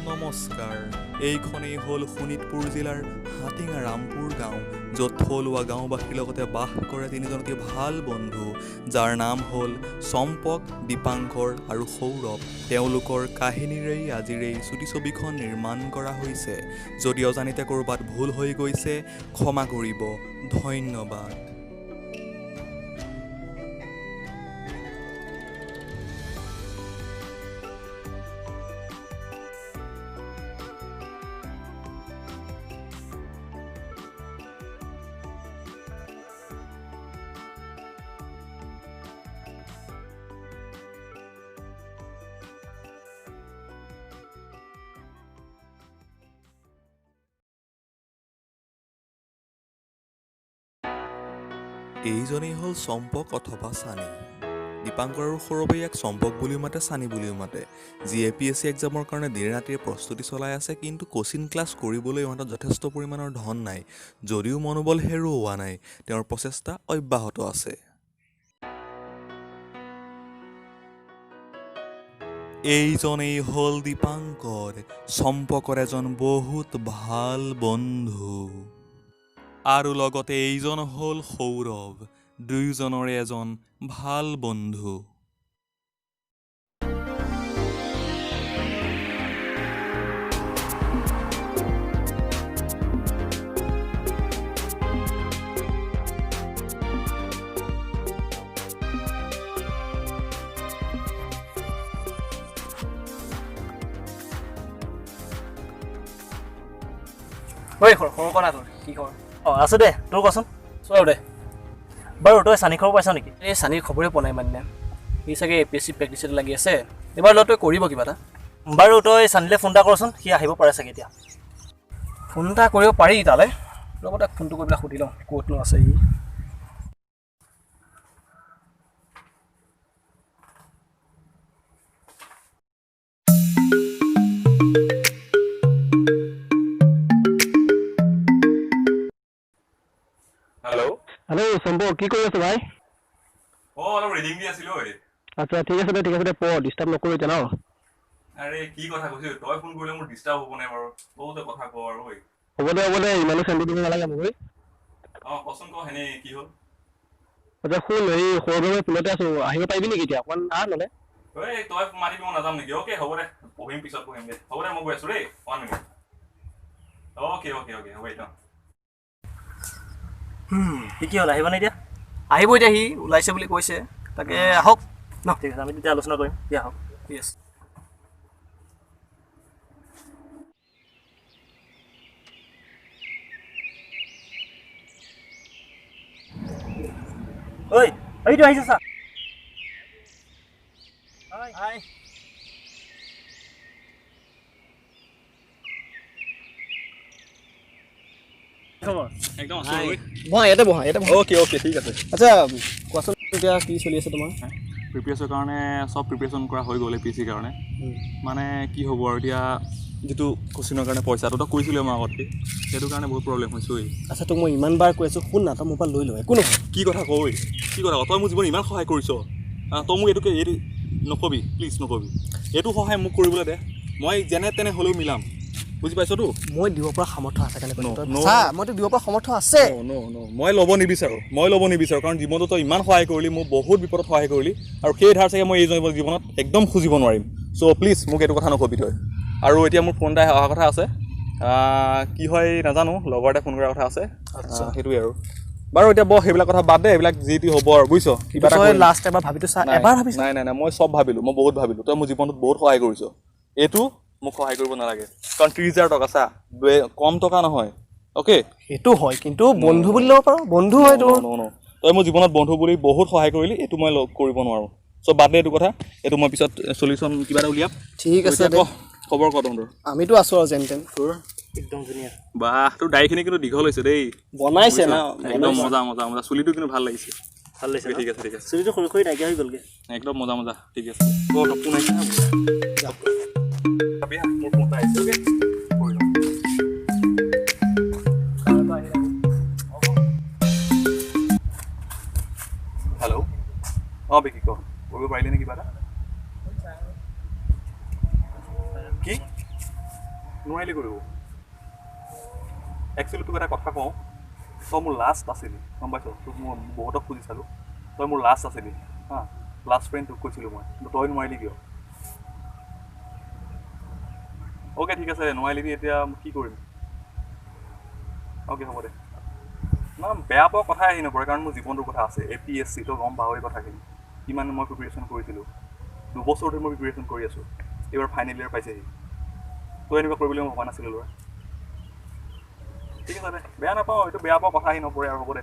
নমস্কাৰ। এইখনেই হ'ল শোণিতপুৰ জিলাৰ হাটিঙা ৰামপুৰ গাঁও, য'ত থলুৱা গাঁওবাসীৰ লগতে বাস কৰে তিনিজন অতি ভাল বন্ধু, যাৰ নাম হ'ল চম্পক, দীপাংকৰ আৰু সৌৰভ। তেওঁলোকৰ কাহিনীৰেই আজিৰ এই চুটি ছবিখন নিৰ্মাণ কৰা হৈছে। যদি অজানিতে ক'ৰবাত ভুল হৈ গৈছে ক্ষমা কৰিব, ধন্যবাদ। এইজনেই হ'ল চম্পক অথবা চানি। দীপাংকৰ আৰু সৌৰভে ইয়াক চম্পক বুলিও মাতে, চানি বুলিও মাতে। যি এ পি এছ চি এক্সামৰ কাৰণে দিনে ৰাতিয়ে প্ৰস্তুতি চলাই আছে, কিন্তু কোচিং ক্লাছ কৰিবলৈ ইহঁতত যথেষ্ট পৰিমাণৰ ধন নাই। যদিও মনোবল হেৰুওৱা নাই, তেওঁৰ প্ৰচেষ্টা অব্যাহত আছে। এইজনেই হ'ল দীপাংকৰ, চম্পকৰ এজন বহুত ভাল বন্ধু। আৰু লগতে এইজন হ'ল সৌৰভ, দুয়োজনৰে এজন ভাল বন্ধু। ঐ সৰু কণা, তোৰ কি খবৰ? অঁ আছোঁ দে, তোৰ কচোন? আছোঁ আৰু দে। বাৰু তই চানি খবৰ পাইছ নেকি? এই চানিৰ খবৰে পোৱা নাই মানে, সি চাগে এ পি এছ চি প্ৰেক্টিছত লাগি আছে। এইবাৰ ল'ৰাটোৱে কৰিব কিবা এটা। বাৰু তই চানিলৈ ফোন এটা কৰচোন, সি আহিব পাৰে চাগে এতিয়া। ফোন এটা কৰিব পাৰি তালৈ, ৰ'ব তাক ফোনটো কৰি পেলাই সুধি লওঁ ক'তনো আছে সি। হেল্ল' হেল্ল' চম্পক, কি কৰি আছ ভাই? অঁ অলপ ৰিডিং দি আছিলোঁ ঐ। আচ্ছা ঠিক আছে দে, ঠিক আছে দে, পঢ়, ডিষ্টাৰ্ব নকৰোঁ এতিয়া ন। আৰে কি কথা কৈছ, তই ফোন কৰিলে মোৰ ডিষ্টাৰ্ব হ'ব নাই বাৰু? তই কথা ক আৰু ঐ। হ'ব দে হ'ব দে, ইমানো চেন্টি দিব নালাগে মোক ঐ। অঁ কচোন ক, সেনে কি হ'ল? আচ্ছা শুন, এই সৌৰভে ফোনতে আছোঁ, আহিব পাৰিবি নেকি এতিয়া? অকণমান আহ নহ'লে। ঐ তই মাতিবি মই নাযাম নেকি? অ'কে হ'ব দে, পঢ়িম পিছত পঢ়িম দে। হ'ব দে মই গৈ আছোঁ দেই, 1 মিনিট। অ'কে অ'কে অ'কে হ'ব এতিয়া। সি কি হ'ল, আহিবনে এতিয়া? আহিব এতিয়া, সি ওলাইছে বুলি কৈছে, তাকে আহক ন। ঠিক আছে, আমি তেতিয়া আলোচনা কৰিম, দিয়া আহক। ঠিক আছে। ঐ এইটো আহিছে চা। হাই। একদম আছোঁ ঐ। বহা ইয়াতে, বহা ইয়াতে বহা। অ'কে অ'কে ঠিক আছে। আচ্ছা কোৱাচোন এতিয়া কি চলি আছে তোমাৰ? প্ৰিপেৰেশ্যনৰ কাৰণে চব প্ৰিপেৰেশ্যন কৰা হৈ গ'ল এ পি এছ চিৰ কাৰণে। মানে কি হ'ব আৰু এতিয়া যিটো কোচিঙৰ কাৰণে পইচাটো তই কৈছিলি মই আগতে, সেইটো কাৰণে বহুত প্ৰব্লেম হৈছে ঐ। আচ্ছা তোক মই ইমান বাৰ কৈ আছোঁ, শুন না, তই মোৰ পৰা লৈ ল, একো নহয়। কি কথা ক ঐ, কি কথা ক? তই মোৰ জীৱনত ইমান সহায় কৰিছ, তই মোক এইটোকে এইটো নকবি, প্লিজ নকবি। এইটো সহায় মোক কৰিবলৈ দে, মই যেনে তেনে হ'লেও মিলাম, বুজি পাইছতো? মই দিব পৰা সামৰ্থ্য আছে কাৰণে কৈছোঁ। No, তই no. চা, মই তোক দিব পৰা সামৰ্থ্য আছে। ন' ন' মই ল'ব নিবিচাৰোঁ, মই ল'ব নিবিচাৰোঁ, কাৰণ জীৱনটো তই ইমান সহায় কৰিলি, মোক বহুত বিপদত সহায় কৰিলি, আৰু সেই ধাৰ চাগে মই এই জীৱনত একদম খুজিব নোৱাৰিম। চ' প্লিজ মোক এইটো কথা নকবি তই। আৰু এতিয়া মোৰ ফোন এটা অহা কথা আছে, কি হয় নাজানো, লগৰ এটাই ফোন কৰাৰ কথা আছে। আচ্ছা। সেইটোৱে আৰু। বাৰু এতিয়া বৰ সেইবিলাক কথা বাদ দে, এইবিলাক যি টি হ'ব আৰু, বুজিছ? কিবা এটা তই কৰিম। লাষ্ট এবাৰ ভাবিতো চা, নাই, এবাৰ ভাবিছা? নাই নাই নাই, মই চব ভাবিলোঁ, মই বহুত ভাবিলোঁ। তই মোৰ জীৱনটোত বহুত সহায় কৰিছ, এইটো মোক সহায় কৰিব নালাগে। কাৰণ 30,000 টকা চা, কম টকা নহয়। অ'কে সেইটো হয়, কিন্তু বন্ধু বুলি ল'ব পাৰোঁ, বন্ধু হয় তোৰ। ন' ন' তই মোৰ জীৱনত বন্ধু বুলি বহুত সহায় কৰিলি, এইটো মই কৰিব নোৱাৰোঁ। চ' বাদ দে এইটো কথা, এইটো মই পিছত চলিউশ্যন কিবা এটা উলিয়াম। ঠিক আছে এতিয়া দে। ক, খবৰ ক তহঁতৰ? আমিতো আছোঁ আৰু যেন তেন। তোৰ একদম ধুনীয়া। বাহ, তোৰ দাড়িখিনি কিন্তু দীঘল হৈছে দেই। বনাইছে না? একদম মজা মজা মজা, চুলিটো কিন্তু ভাল লাগিছে। ভাল লাগিছে ন? ঠিক আছে ঠিক আছে। চুলিটো সৰু সৰু নাইকিয়া হৈ গ'লগৈ। একদম মজা মজা, ঠিক আছে। ক, তই ফোন আহিছে না মোৰ? যাবি হা, মোৰ ফোন এটা আহিছে, অ'কে? কৰি লওঁ। হেল্ল', অঁ বিকি ক, কৰিব পাৰিলি নে কিবা এটা? কি? নোৱাৰিলি কৰিব। একচুৱেলি তোক এটা কথা কওঁ, তই মোৰ লাষ্ট আছিলি, গম পাইছ? তোক মই বহুতক খুজি চালোঁ, তই মোৰ লাষ্ট আছিলি। হা, লাষ্ট ফ্ৰেণ্ড তোক কৈছিলোঁ মই, কিন্তু তই নোৱাৰিলি কিয়? অ'কে ঠিক আছে, নোৱাৰিলি এতিয়া কি কৰিম? অ'কে হ'ব দে। না, বেয়া পোৱা কথাই আহি নপৰে, কাৰণ মোৰ জীৱনটোৰ কথা আছে। এ পি এছ চি, তই গম পাৱ এই কথাখিনি, কিমান মই প্ৰিপেৰেশ্যন কৰিছিলোঁ। 2 বছৰ ধৰি মই প্ৰিপেৰেশ্যন কৰি আছোঁ, এইবাৰ ফাইনেল ইয়েৰ পাইছেহি। তই এনেকুৱা কৰিবলৈ মই ভবা নাছিলোঁ ল'ৰা। ঠিক আছে দে, বেয়া নাপাওঁ, এইটো বেয়া পোৱা কথা আহি নপৰে আৰু। হ'ব দে,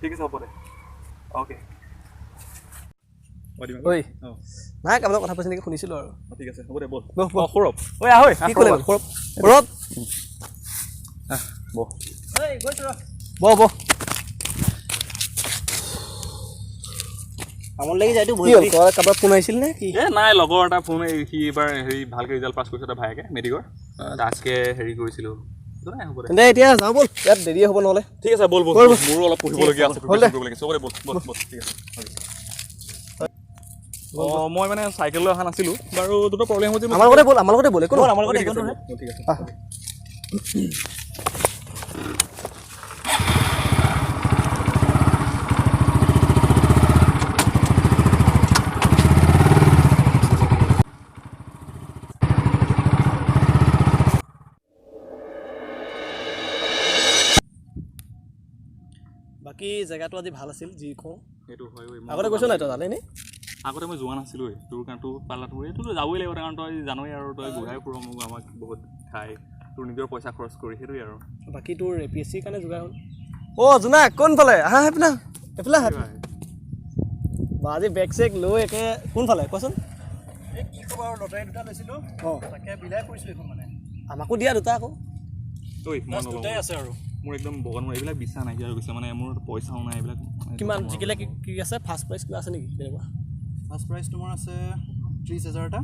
ঠিক আছে, হ'ব দে, অ'কে। ঐ নাই, কাৰোবাৰ কথা পাইছে নেকি শুনিছিলোঁ আৰু। ঠিক আছে, হ'ব দে, ব'ল। বহ, বহ। সৌৰভ, ঐ আহ, ঐ কি ক'লে? সৌৰভ, সৌৰভ, বহ। বহ বহ। আমনি লাগি যায়তো কি বহি হ'ল, বহি। কাৰোবাৰ ফোন আহিছিল নে কি? এ নাই, লগৰ এটা ফোন, এই সি এইবাৰ হেৰি ভালকৈ ৰিজাল্ট পাছ কৰিছে, তাৰ ভায়েকে মেট্ৰিকৰ, তাকে হেৰি কৰিছিলোঁ। নাই, হ'ব দে। তেন্তে এতিয়া যাওঁ ব'ল, ইয়াত দেৰিয়ে হ'ব নহ'লে। ঠিক আছে, ব'ল ব'ল, ব'ল, ব'ল। মোৰো অলপ পঢ়িবলগীয়া আছে, হ'ল দে। প্ৰিপেৰেশ্যন কৰিব লাগে। হ'ব দে, ব'ল ব'ল ব'ল। ঠিক আছে। অঁ, মই মানে চাইকেল লৈ অহা নাছিলোঁ বাৰু, দুটা প্ৰব্লেম হৈছে। আমাৰ লগতে ব'ল, আমাৰ লগতে ব'ল, একো ব'ল, নহয়। আমাৰ লগতে ঠিক একো আছে, নহয়। ব'ল, ঠিক আছে। আহ। বাকী জেগাটো আজি ভাল আছিল, যি কওঁ। সেইটো হয় ঐ, মই আগতে গৈছ নাই তই তালৈ এনেই? আগতে মই যোৱা নাছিলোঁৱেই। তোৰ কাৰণ তোৰ পালা, তোৰ এইটোতো যাবই লাগিব, কাৰণ তই জানই আৰু, তই ঘূৰাই ফুৰ মোক আমাক বহুত খাই, তোৰ নিজৰ পইচা খৰচ কৰি, সেইটোৱে আৰু। বাকী তোৰ এ পি এছ চিৰ কাৰণে যোগাৰ হ'ল। অ' জোনাক, কোনফালে? আহা, সেইপিনে, এইফালে আহা। বা আজি বেগ চেগ লৈ একে কোনফালে কোৱাচোন? এই কি ক'ব আৰু, লটাৰী দুটা লৈছিলোঁ, অঁ, তাকে বিলাই কৰিছোঁ এইখন মানে। আমাকো দিয়া দুটা আকৌ। ঐ, মই নলওঁ। দুটাই আছে আৰু। মোৰ একদম বগন, মোৰ এইবিলাক বিশ্বাস নাইকিয়া হৈ গৈছে, মানে মোৰ পইচাও নাই এইবিলাক। কিমান জিকিলে কি আছে? ফাৰ্ষ্ট প্ৰাইজ কিবা আছে নেকি তেনেকুৱা? ফাৰ্ষ্ট প্ৰাইজ তোমাৰ আছে 30,000 এটা।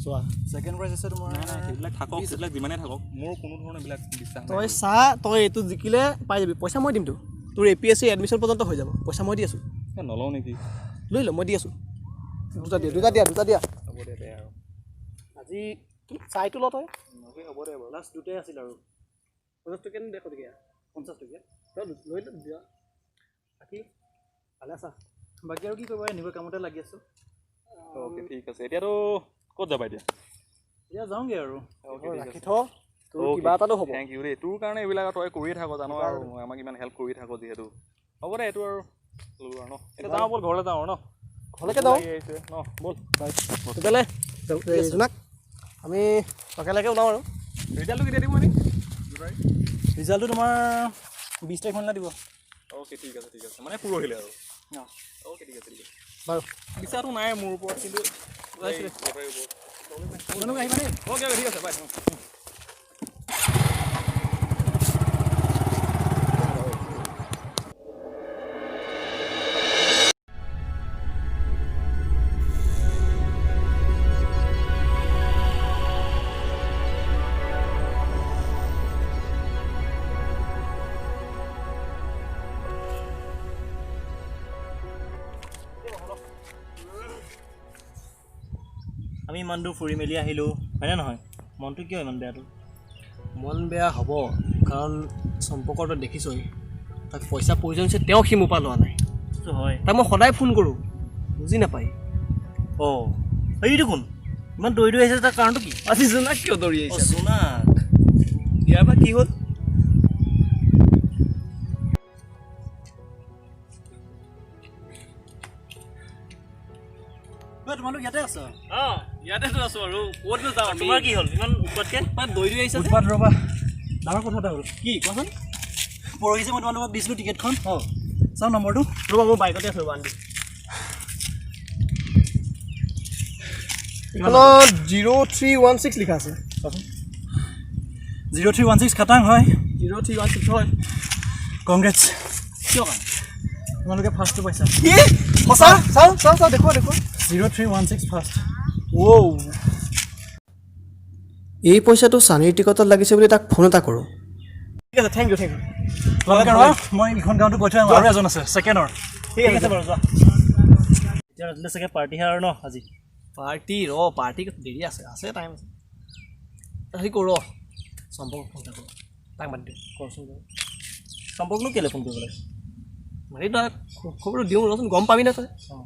চোৱা, ছেকেণ্ড প্ৰাইজ আছে তোমাৰ নাই নাই, সেইবিলাক থাকক, সেইবিলাক যিমানেই থাকক, মোৰ কোনো ধৰণৰ এইবিলাক বিশ্বাস নাই। তই চা, তই এইটো জিকিলে পাই যাবি, পইচা মই দিমতো। তোৰ A P S C admission পৰ্যন্ত হৈ যাব, পইচা মই দি আছোঁ। এ, নলওঁ নেকি? লৈ ল, মই দি আছোঁ। দুটা দিয়া, দুটা দিয়া, দুটা দিয়া। হ'ব দে দে আৰু। আজি চাইটো ল তই। অ'কে, হ'ব দে বাৰু। লাষ্ট দুটাই আছিল আৰু। 50 টকীয়া নে 150 টকীয়া? 50 টকীয়া। তই লৈ ল দিয়া। বাকী ভালে আছা? বাকী আৰু কি কৰিব, এনেকুৱা কামতে লাগি আছোঁ। অ'কে ঠিক আছে, এতিয়াতো ক'ত যাবা এতিয়া? এতিয়া যাওঁগৈ আৰু। অ'কে, ঠিক ৰাখি আছে। থ, তোৰ কিবা এটাতো হ'ব। Thank U দেই, তোৰ কাৰণে এইবিলাক তই কৰিয়ে থাক জানো, আৰু আমাক ইমান হেল্প কৰি থাক যিহেতু। হ'ব দে, এইটো আৰু ল'লো আৰু ন। এতিয়া যাওঁ ব'ল, ঘৰলৈ যাওঁ আৰু ন। ঘৰলৈকে যাওঁ। লাগি আহিছে ন, ব'ল। তেতিয়াহ'লে এই জোনাক, আমি একেলগে ওলাওঁ আৰু। ৰিজাল্টটো কেতিয়া দিব এনেই? ৰিজাল্টটো তোমাৰ 20 তাৰিখ মানলৈ দিব। অ'কে ঠিক আছে, ঠিক আছে, মানে পৰহিলে আৰু। অঁ। অ'কে ঠিক আছে, ঠিক আছে। বাৰু। বিশ্বাসটো নাই মোৰ ওপৰত, কিন্তু ওলাইছিলে। লটাৰীৰ ওপৰত। তোমালোক আহিবা দেই। অ'কে ঠিক আছে, বাই। আমি ইমান দূৰ ফুৰি মেলি আহিলোঁ, হয়নে নহয়? মনটো কিয় ইমান বেয়াটো? মন বেয়া হ'ব, কাৰণ চম্পকৰ তই দেখিছই, তাক পইচা প্ৰয়োজন হৈছে, তেওঁ সি মোৰ পৰা লোৱা নাই। সেইটো হয়। তাক মই সদায় ফোন কৰোঁ, বুজি নাপায়। অঁ, এইটো কোন ইমান দৌৰি দৌৰি আহিছে, তাৰ কাৰণটো কি? আজি জোনাক কিয় দৌৰি অঁ, আহিছে? জোনাক। ইয়াৰ পৰা কি হ'ল? ঐ, তোমালোক ইয়াতে আছা? অঁ, ইয়াতেতো আছোঁ আৰু ক'তনো যাওঁ আমি? তোমাৰ কি হ'ল ইমান উৎপাতকৈ? ইমান দৌৰি দৌৰি আহিছা যে? উৎপাত ৰ'বা, ডাঙৰ কথা এটা হ'ল। কি কোৱাচোন? পৰহি যে মই তোমালোকক দিছিলোঁ টিকেটখন, অঁ, চাওঁ নম্বৰটো। ৰ'বা, মোৰ বাইকতে আছে, ৰ'বা আনি দিছোঁ। এইখনত 0316 লিখা আছে। 0316 খাটাং হয়। 0316 হয়। কংগ্ৰেটছ। কিয় কাৰণে? তোমালোকে ফাৰ্ষ্টটো পাইছা। কি সঁচা? চাওঁ চাওঁ চাওঁ, দেখুওৱা দেখুওৱা। 0316 ফাৰ্ষ্ট। ৱ'ও। এই পইচাটো চানীৰ টিকটত লাগিছে বুলি তাক ফোন এটা কৰোঁ। ঠিক আছে, thank U, thank U. তোমালোকে ৰ'বা, মই ইখন গাঁৱতো গৈ থৈ আহোঁ, আৰু এজন আছে ছেকেণ্ডৰ। ঠিক আছে বাৰু, যোৱা। এতিয়া ৰাতিলৈ চাগে পাৰ্টিহে আৰু ন আজি? পাৰ্টি ৰ, পাৰ্টি দেৰি আছে, আছে টাইম আছে। হেৰি কৰোঁ ৰ, চম্পক ফোন এটা কৰোঁ, তাক মাতি দিওঁ। কৰচোন বাৰু। চম্পকনো কেলৈ ফোন কৰিব লাগে? মাতি তই খবৰটো দিওঁ, ৰচোন, গম পাবি না তই। অঁ।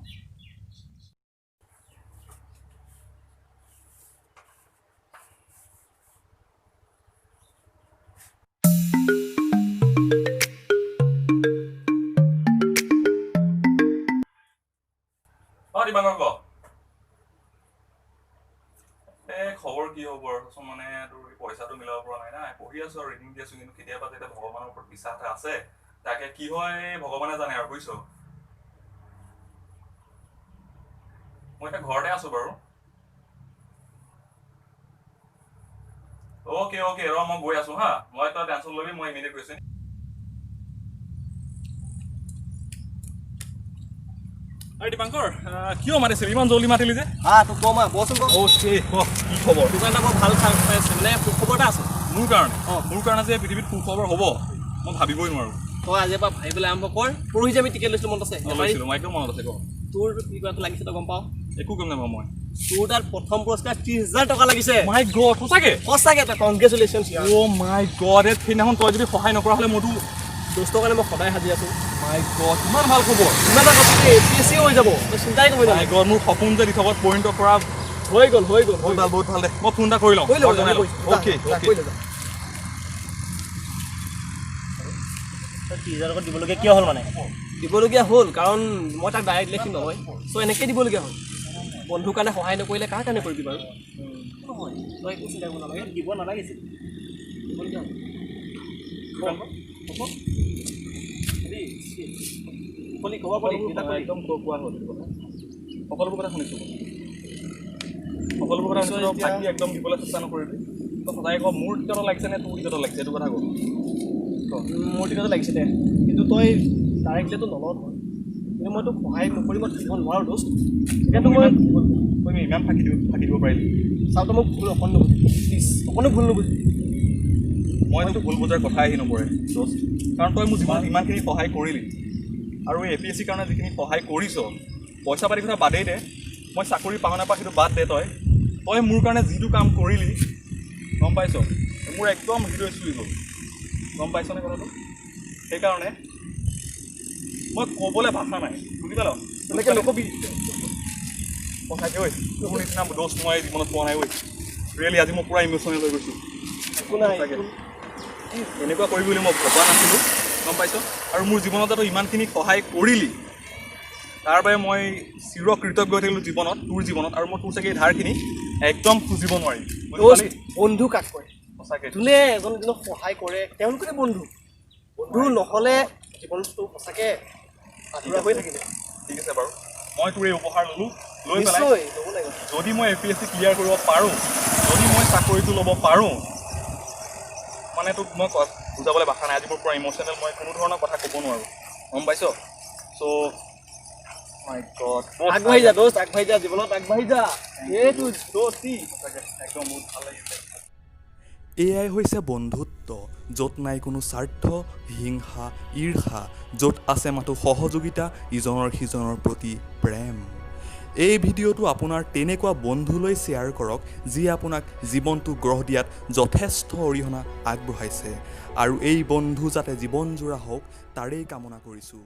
অ দিবাংকৰ ক। এই খবৰ কি হ'ব আৰু কচোন, মানে তোৰ পইচাটো মিলাব পৰা নাই না, পঢ়ি আছো আৰু ৰিডিং দি আছো, কিন্তু কেতিয়াবা যেতিয়া ভগৱানৰ ওপৰত বিশ্বাস এটা আছে, তাকে কি হয় ভগৱানে জানে আৰু, বুজিছ। মই এতিয়া ঘৰতে আছো বাৰু। অ'কে অ'কে, ৰ মই গৈ আছো। হা, মই তই টেনচন ল'বি, মই ইমিডিয়েট গৈছো। আৰে দীপাংকৰ, কিয় মাতিছিলি? ইমান জল্দি মাতিলি যে? হা, তোক কম আৰু, বচোন ক। অ'কে ক, কি খবৰ? তোৰ কাৰণে বৰ ভাল পাই আছে, মানে সুখবৰ এটা আছে মোৰ কাৰণে। অঁ। মোৰ কাৰণে যে পৃথিৱীত সুখবৰ হ'ব মই ভাবিবই নোৱাৰো। তই আজিৰ পৰা ভাবিবলৈ আৰম্ভ কৰ। পৰহি যে আমি টিকেট লৈছিলোঁ, মনত আছে? লৈছিলোঁ, মই একদম মনত আছে। ক। তোৰ কিবা এটা লাগিছে, তই গম পাওঁ? একো গম নাপাওঁ মই। তোৰ তাত প্ৰথম পুৰস্কাৰ 30,000 টকা লাগিছে। মাই গড, সঁচাকে? সঁচাকে, তই কংগ্ৰেচুলেশ্যন। অ' মাই গড, এই সেইদিনাখন তই যদি সহায় নকৰা হ'লে মইতো দোস্তৰ কাৰণে মই সদায় সাজি আছোঁ। মাই গড, ইমান ভাল খবৰ! ইমান এটা কথা, এ পি এছ চি হৈ যাব, তই চিন্তাই কৰিব মাই নালাগে। গড, মোৰ সপোন যে দিঠকত পৰিণত কৰা হৈ গ'ল, হৈ গ'ল। বহুত ভাল, বহুত ভাল দে। মই ফোন এটা কৰি লওঁ, কৰি ল। জনাই লওঁ। Okay okay. কৰি ল, যা। তই 30,000 টকা দিবলগীয়া কিয় হ'ল মানে? দিবলগীয়া হ'ল কাৰণ মই তাক ডাইৰেক্ট লিখি নহয়, চ' এনেকৈ দিবলগীয়া হ'ল। বন্ধুৰ কাৰণে সহায় নকৰিলে কাৰ কাৰণে কৰিবি বাৰু? নহয়, তই একো চিন্তা কৰিব নালাগে। দিব নালাগিছিল। দিবলগীয়া হ'ল। হ'ব, হেৰি, কলি খবৰ কলি দেউতাক কলি? একদম কোৱা হ'ল এইটো কথা। সকলোবোৰ কথা শুনিছোঁ, সকলোবোৰ কথা শুনিছোঁ। তই ফাঁকি একদম দিবলৈ চেষ্টা নকৰিবি। তই সঁচাকৈ ক, মোৰ টিকটত লাগিছে নে তোৰ টিকটত লাগিছে, এইটো কথা ক। মোৰ টিকটত লাগিছে দে, কিন্তু তই ডাইৰেক্ট দিলেতো নলওঁ নহয়। কিন্তু মই তোক সহায় নকৰি মই থাকিব নোৱাৰোঁ দোস্ত, সেইকাৰণে মই তই ইমান ফাঁকি দিব পাৰিলি? চাওঁ, তই মোক ভুল অকণ নুবুজিবি প্লিজ, অকণো ভুল নুবুজিবি। মই তোক ভুল বুজাৰ কথা আহি নপৰে দোস্ত, কাৰণ তই মোৰ জীৱনত ইমানখিনি সহায় কৰিলি আৰু এই এ পি এছ চিৰ কাৰণে যিখিনি সহায় কৰিছ, পইচা পাতিৰ কথা বাদেই দে, মই চাকৰি পাওঁ নাপাওঁ সেইটো বাদ দে, তই তই মোৰ কাৰণে যিটো কাম কৰিলি, গম পাইছ, মোৰ একদম হৃদয় চুই গ'ল, গম পাইছনে কথাটো? সেইকাৰণে মই ক'বলৈ ভাষা নাই, বুজি পাল? তেনেকৈ নকবি। সঁচাকৈ ঐ, তোৰ নিচিনা দোস্ত মই জীৱনত পোৱা নাই ঐ। ৰিয়েলি আজি মই পূৰা ইম'চনেল হৈ গৈছোঁ। একো নাই। সঁচাকৈ। এনেকুৱা কৰিবি বুলি মই ভবা নাছিলোঁ, গম পাইছ? আৰু মোৰ জীৱনত যে তই ইমানখিনি সহায় কৰিলি, তাৰ বাবে মই চিৰ কৃতজ্ঞ হৈ থাকিলোঁ জীৱনত, তোৰ জীৱনত, আৰু মই তোৰ চাগে এই ধাৰখিনি একদম খুজিব নোৱাৰিম, বুজি দোস্ত, পালি? বন্ধু কাক কয়? সঁচাকৈ। যোনে এজন এজনক সহায় কৰে তেওঁলোকৰে বন্ধু। বন্ধু নহ'লে জীৱনটো সঁচাকৈ আধৰুৱা হৈ থাকিব। ঠিক আছে বাৰু, মই তোৰ এই উপহাৰ ল'লোঁ, লৈ পেলাই নিশ্চয় ল'ব লাগিব। যদি মই এপিএছচি ক্লিয়াৰ কৰিব পাৰোঁ, যদি মই চাকৰিটো ল'ব পাৰোঁ, মানে তোক মই বুজাবলৈ ভাষা নাই। আজি মোৰ পূৰা ইম'চনেল, মই কোনো ধৰণৰ কথা ক'ব নোৱাৰোঁ, গম পাইছ? চ' মাই গড। আগবাঢ়ি যা দোস্ত, আগবাঢ়ি যা, জীৱনত আগবাঢ়ি যা। এইটো দোস্তি। সঁচাকৈ একদম বহুত ভাল লাগিছে। এয়াই হৈছে বন্ধুত্ব, য'ত নাই কোনো স্বাৰ্থ, হিংসা, ঈৰ্ষা, য'ত আছে মাথো সহযোগিতা, ইজনৰ সিজনৰ প্ৰতি প্ৰেম। এই ভিডিঅ'টো আপোনাৰ তেনেকুৱা বন্ধুলৈ শ্বেয়াৰ কৰক যিয়ে আপোনাক জীৱনটো গঢ় দিয়াত যথেষ্ট অৰিহণা আগবঢ়াইছে, আৰু এই বন্ধু যাতে জীৱনজোৰা হওক তাৰেই কামনা কৰিছোঁ।